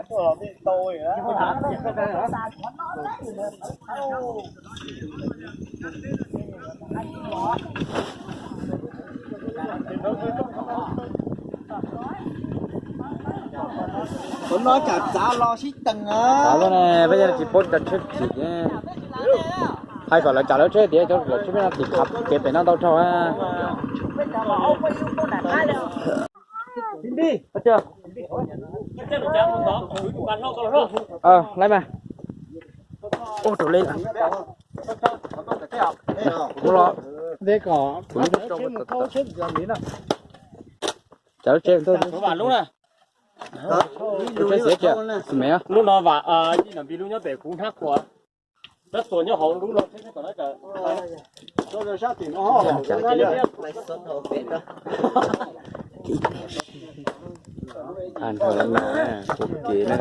Tus no tsam txav los sib teem na. Txav lub ne, peb yeej tsis paub cov tsheb chim thiab. Hais kom lawv tsav lawv tsheb tias lawv tsheb peb no tim qhov kev pem no ntau dhau. Laib mas. Ua rau li kuv los. Kuv lub tsheb mus thauj tsheb li no. Cov lub tsheb lub na. Lub tsheb xiav kiag, xi mes. Lub no vam, yij nam npis lub nyob pem kuv hnab qhua. Tab tuas nyob hauv lub no tsheb kom lawv tsav. Tha nrho na, ua ke na.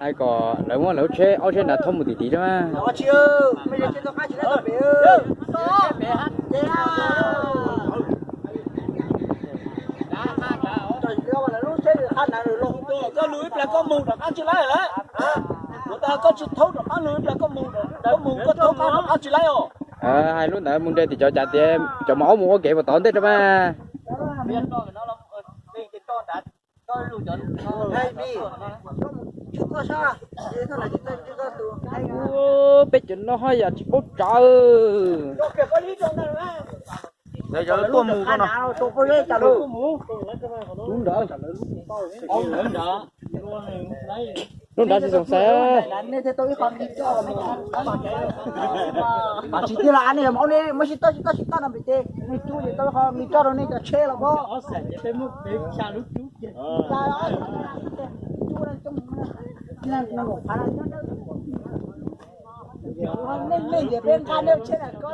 Hais kom lawv muab lawv tsheb, ob tsheb nrad thauj mus tim tid thiab mas. Koj lug ib plag koj mus rov qab tsis laib lawm. Kuv tas koj tsis thaub rov qab lug ib plag koj mus, koj mus koj thaub qab rov qab tsis laib os. Hais lub ntawd mus nreg tim cov cas tias cov maum aub mus ua kev puas tod ntej rau mas. Peb cov no haj yam tsis paub tsav. Lawv tuaj mus ko no. Lub nrad tsis zoo xav. Tsis tiag los nej muab sib toj sib toj sib toj no pem ces nej cub ces tau qhov nqi roj rau nej cov tsheb los pob. Nej ntiav peb nqa nej tsheb na ko.